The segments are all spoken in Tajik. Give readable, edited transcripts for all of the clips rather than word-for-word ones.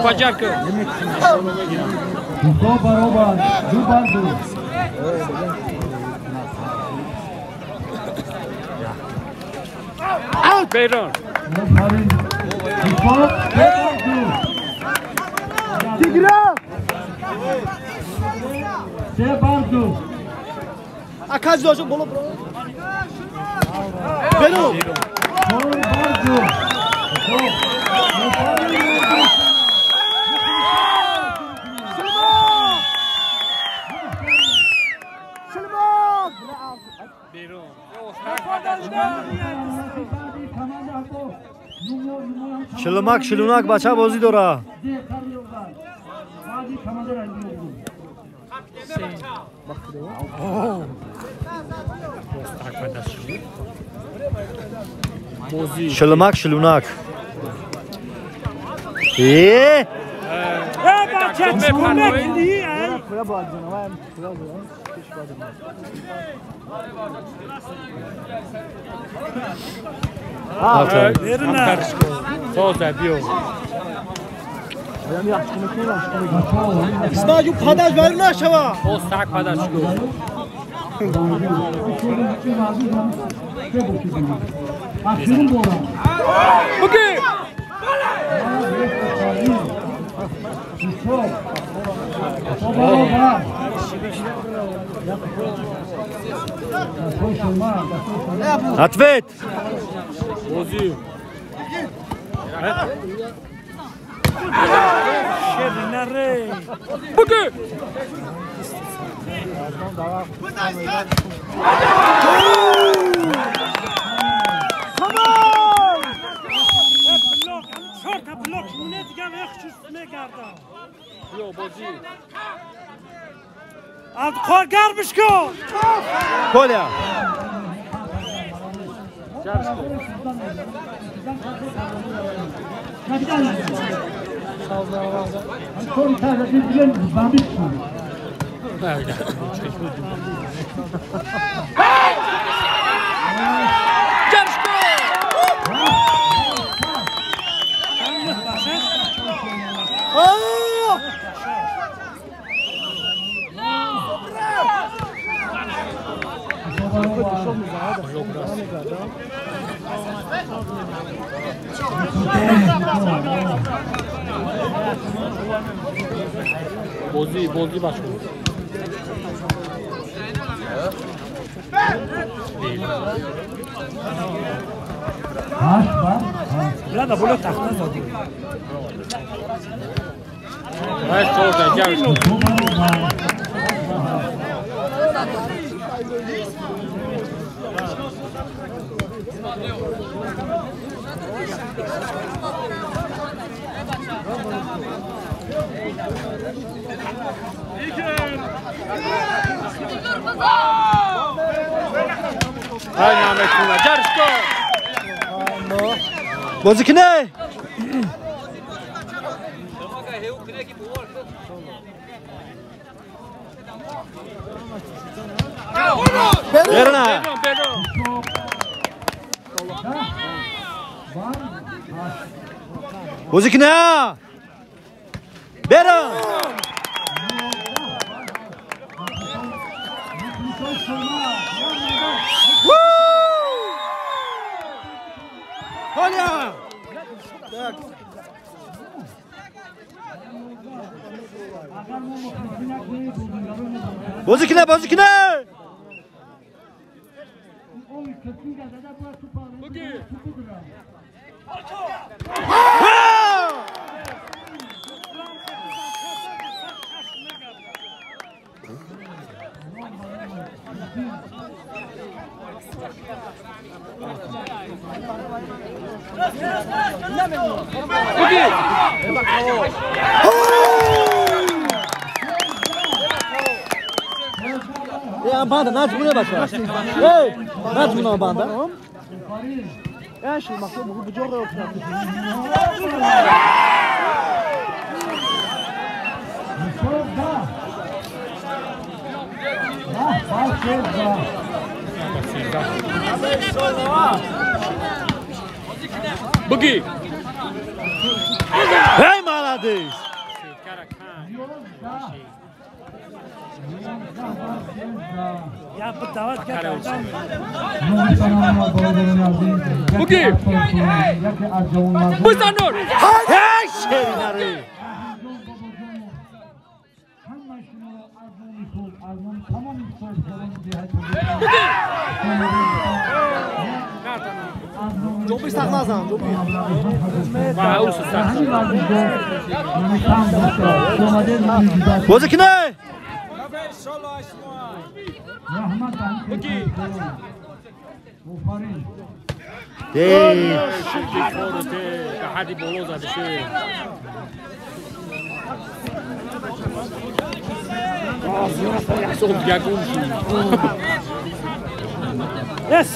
Фаҷар ку. Ҳисоб баробар 2-2. Берун. Офарин. Ҳисоб 3-2. Тигран! 3-2. Акаҷ дошт боло бро. Берун. 4-2. Ҳисоб. Офарин. Берун. Шилмак шилунак бача бозӣ дора. Шилмак шилунак. Э! Бача чӣ мекунӣ? Исмаил падаш вайрон нашава. О сак падаш ку. Буги. Ответ! Бозӣ. Буги. Блок мونه дигам ехчус мегардам. Биё бозӣ. Абдуқор гармиш кун. Коля. Бозӣ, бозӣ бачо. Блада боло тахта задӣ. Ай соза ҷарш. Ай намекуна ҷарш кун. Бозӣ кине? Берна. Бозӣ кине? Берун. Коля! Так. Бозӣ кине, бозӣ кине! Банда наҷмуне бача. Эй, наҷмуна банда. Буги. Молодец! Буги! Бузанур! Эй, шеринари! Ҷобир сахт назан, ҷобир. Бозӣ кине!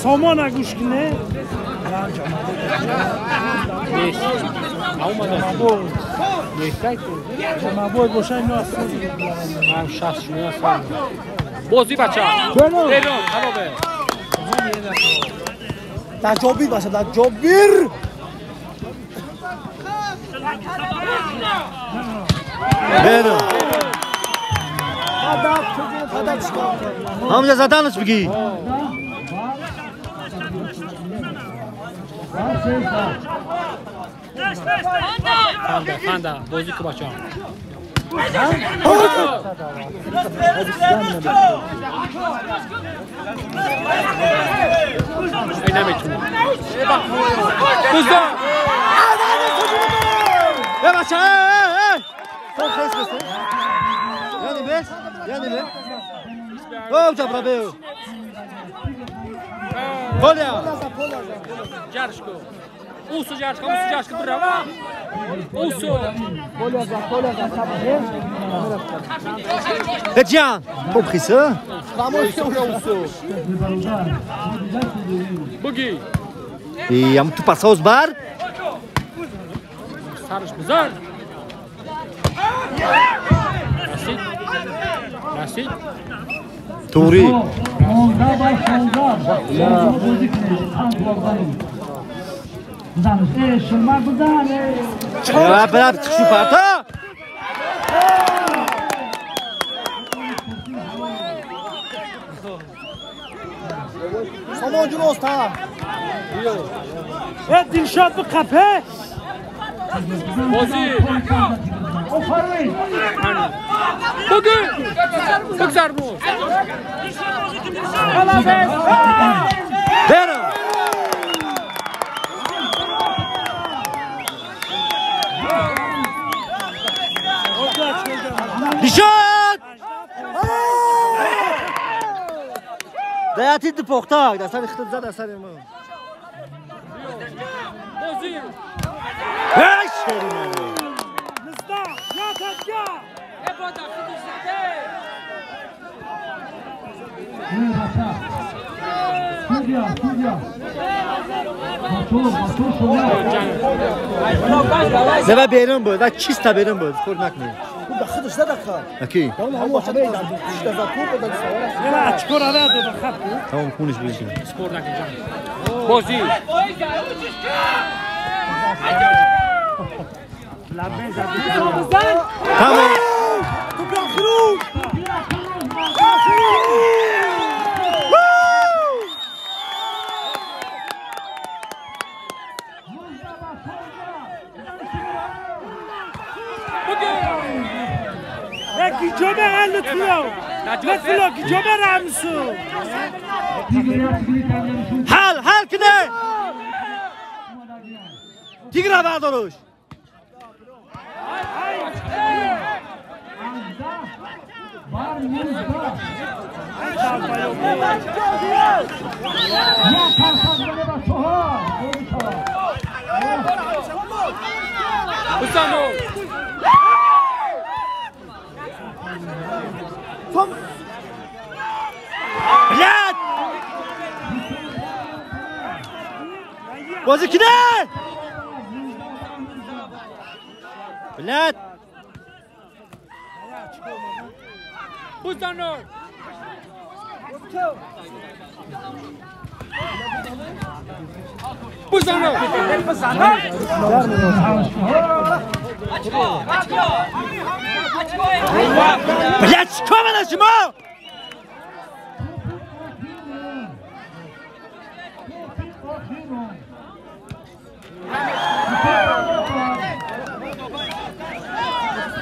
Сомона гӯш кине. Бозӣ бача. Берун, харобе. Дар ҷобир баша, дар ҷобир. Берун. Ҳамҷа заданаш бигӣ. Фанда, фанда, бозӣ ку бача. Ай наметунам. Буздан! Э бача, э, э! Том хес бес. Яъне бес? Яъне бес? О, ҷабрабеу. Поля! Ҷаршко. Усу ҷаршко, усу ҷаршко бирава. Усу. Эҷан, том хиса? Буги. И ам ту пасоз бар? Сарш бизан. Расид. Расид. Тури. Брат, шупарта. Сомон ҷун оста. Э Дилшод биқапе. Бозӣ. Буги. Бигзар бу. Берун. Дишод! Даятид похтак, дар сари худат зад, дар сари мо. Бозӣ. Эй, шеринари! Низда, я тадга. Зева берун буд, ва чиста берун буд, спор накунед. Худаш задака. Аки? Тамом хуниш бишин. Спор накун ҷан. Бозӣ. Тамом. Ҳал, ҳал кине! Тигра бардоруш. Блядь! Бозӣ кине! Блядь! Бузанур! Бузанур! Блядь, чикор мена шумо?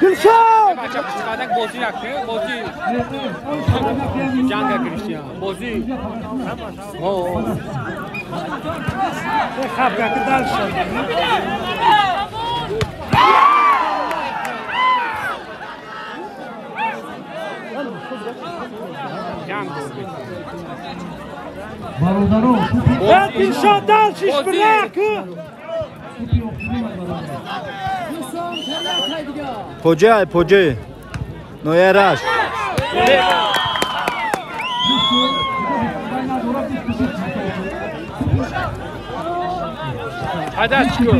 Дилшод! Бача қадак бозӣ накун, бозӣ. Ҷанга гирифтия. Бозӣ. О. Хабга ки дальше. Ҷанг. Бародаро, Дилшод дальше бирак. Поҷай, поҷай. Ноя Рашт. Ҳадас чико?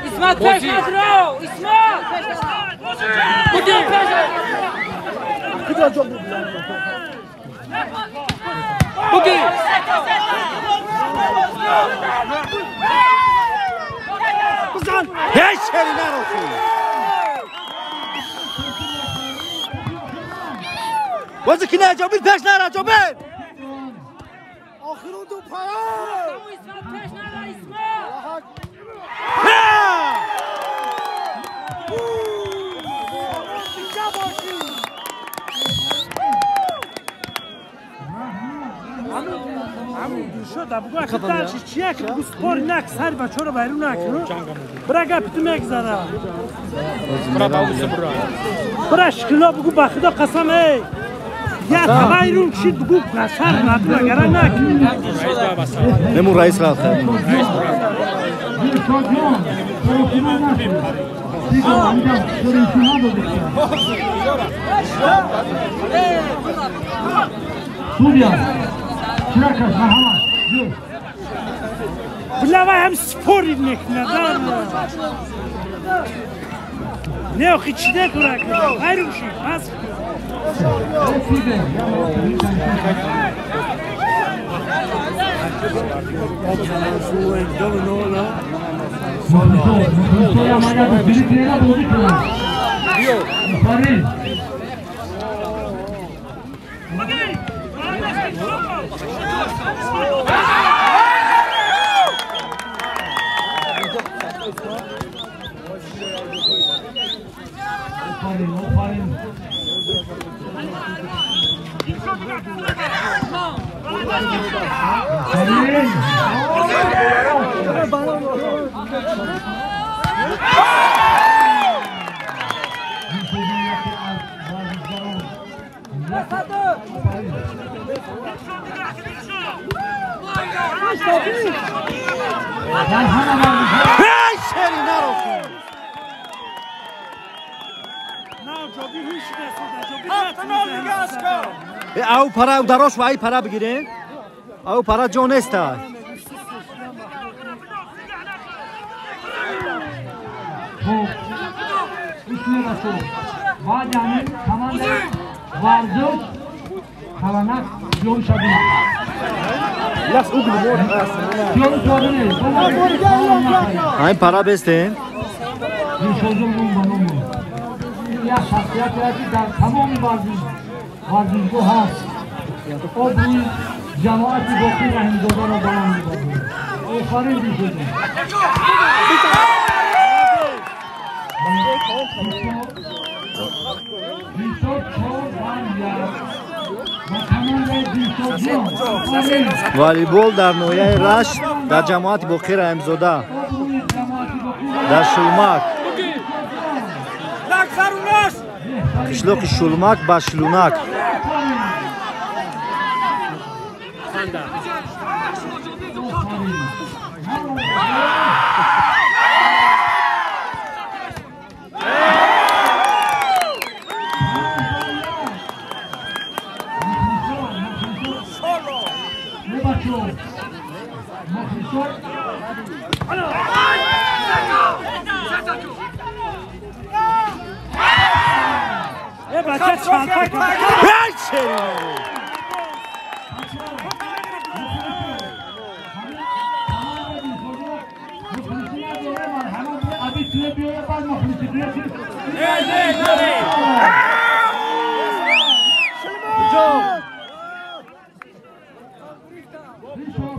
Исмат пеш назро! Исмат! Буди! Буди! Бизан! Ҳеҷ шери нарофӣ! Бози ки не, Ҷобир пеш нара, Ҷобир! Охирон ду пара! Исмат пеш нара, Исмат! Дилшод бугу аки дальше чия ки бугу спор нак сар бачаро байрун накун. Бира гапи ту мегзара. Бира бабуса бира. Бира шкила бугу ба худо қасам эй. Я байрун кишид бугу сар надура гара накун. Раис бабаса. Нему раис рафт. Раис бира. Дилшодҷон, Судья, чиракаш, марҳамат. Била вай ҳам спорид мекунад. Не охи чӣ декура байрун шид, пас. Ҳеҷ шери нарофӣ! Ау пара дарош ва ай пара бигирем. Ау пара ҷо неста. Ай пара бестем. Як шахсияте ки дар тамоми варзишгоҳ ҳаст, обрӯи ҷамоати Боқир Раҳимзодаро баланд мебарад. Офарин Дилшодҷон. Дилшод 4-1 ва командаи Дилшодҷон. Волейбол дар ноҳияи Рашт дар ҷамоати Боқир Раҳимзода дар Шулмак. Қишлоқи Шулмак ба Шлунак.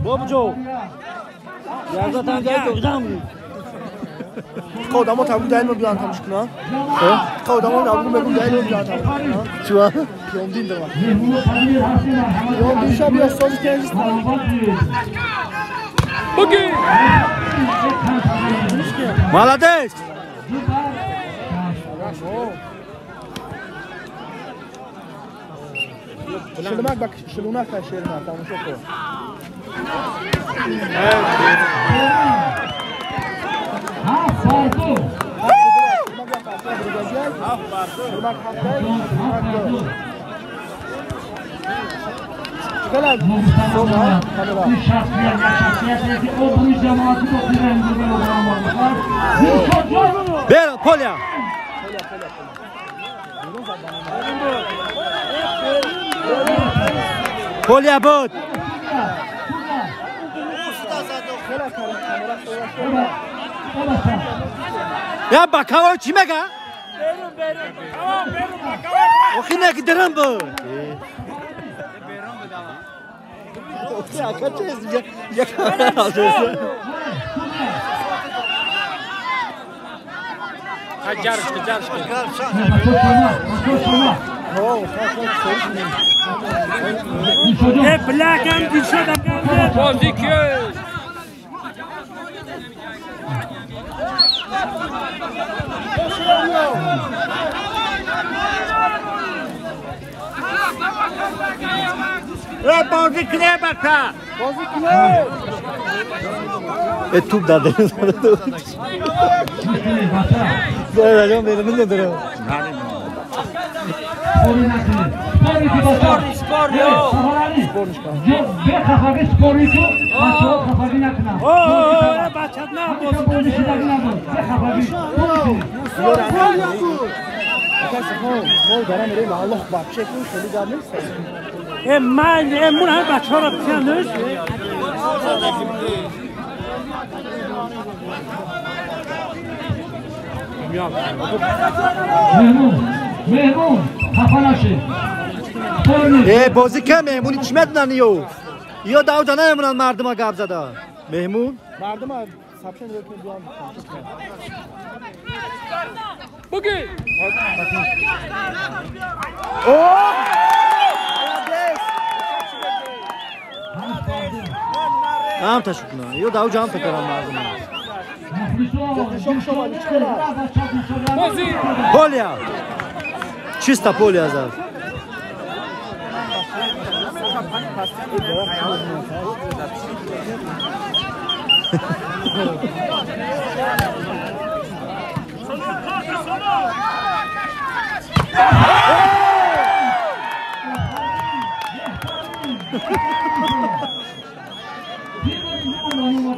Бобҷо. Язда танҷа дам. Одамо табу дайл мебиён тамош кунан. Одамо табу мегум дайл мебиён тамош кунан. Чуа? Пиёмдин дама. Пиёмдин шаб я сози кенҷист. Буги! Молодец! Шилмак бак шилунак шерма тамошо кун. Бера, поля! Поля буд! Я бакаво чӣ мега? Охи неки дирам буд. Ҷаршка, ҷаршка. Э, блякам дишадам гамде. Бозӣ киё? Бозӣ кунэ бака. Бозӣ кунэ. Э туп даде. مهمون خفه نشه. بازی که مهمونی چی میدونن یو یا داودا نمیمونن مردم گپ زده مهمون مردم سبشن رو بیان بگی اوه هم تشکر یا داودا هم تکرار مردم Поле! Чисто поле зад.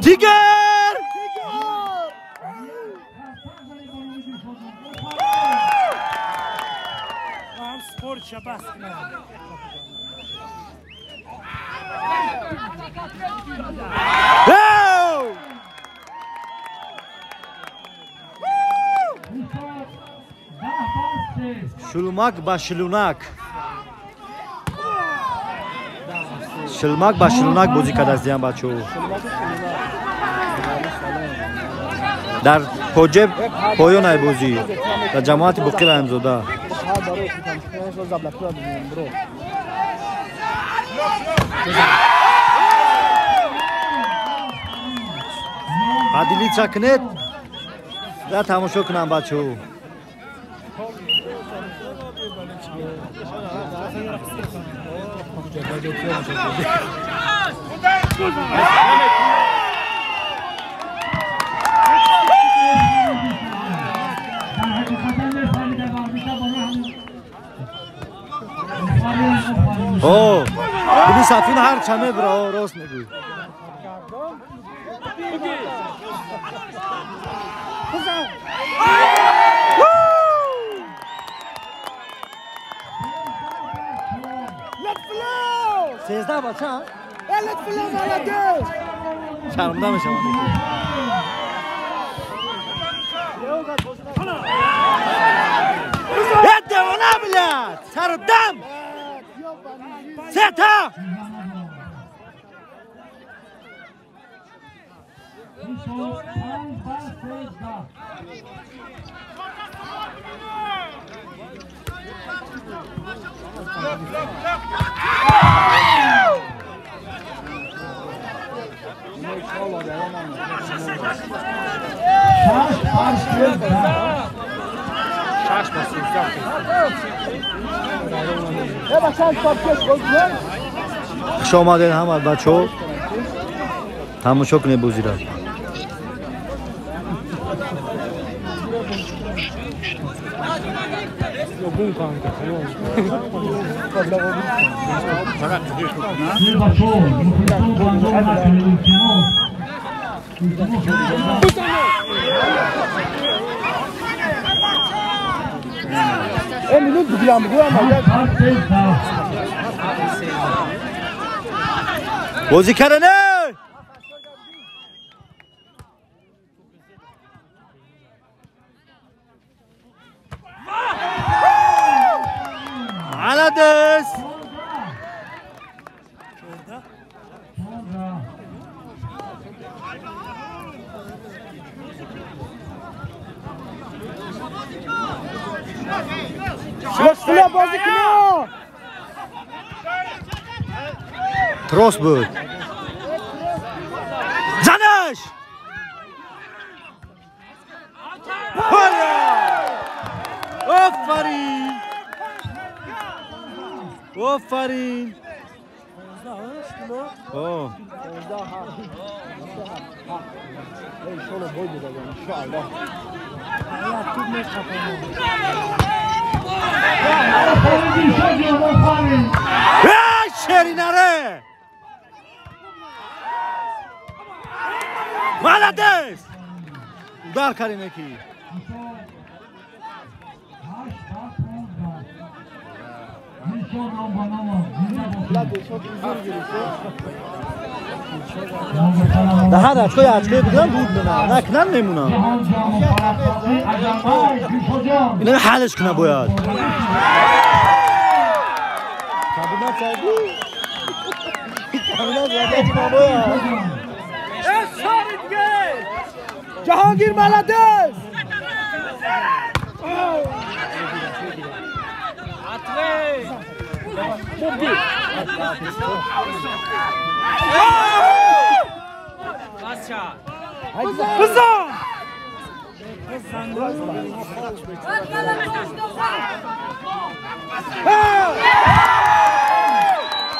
Дигар! Шулмак ба шилунак. Шилмак ба шилунак бозӣ кардааст диям бачаҳо. Дар поҷеб поёнай бозӣ. Дар ҷамоати Боқир Раҳимзода. Поделиться кунед, да тамошо кунам бачаҳо. О, буни сафин ҳар чаме бро, рост мегӯй. Сездаҳ бача? Шармда мешавам. Хуш омадед ҳама бачаҳо, тамошо кунед бозиро. بازی کردنه على دست تروس بود زنش آفرین آفرین شیریناره Молодец! Удар каринеки. Да ҳар очкои очкои бигирам буд мена. Накунам мемонам. Ина ҳалш куна бояд. Кабинат сади. Кабинат сади бояд. Jahangir молодец!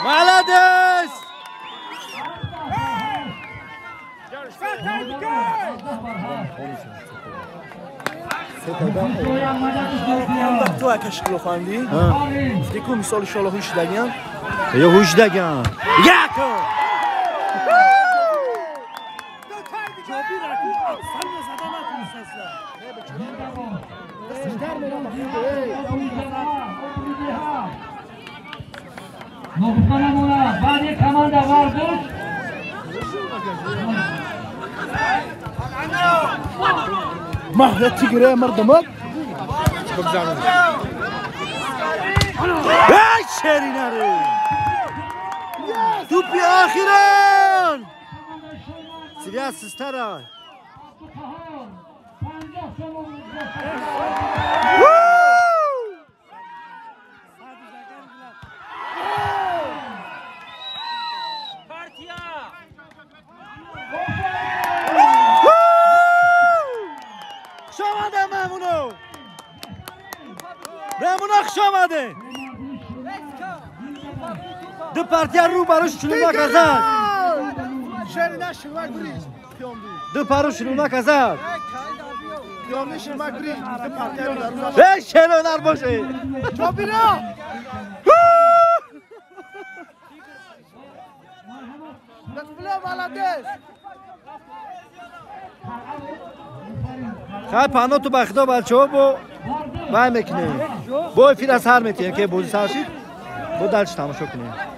Молодец! تو اکش کلوخاندی؟ دیگه مثال شاله هوش دگن؟ یه هوش دگن یکو ما تجري مردمك ای شیریناره توپی آخران سیریا سسترا دو پارتیا رو باروش شلومک ازاد دو پارو شلومک ازاد ای شیرینار باشه خیلی پانا تو بخدا بچه ها با وای میکنیم با فیل از هر میتیم که بازی سر شید با دلش تماشا کنیم.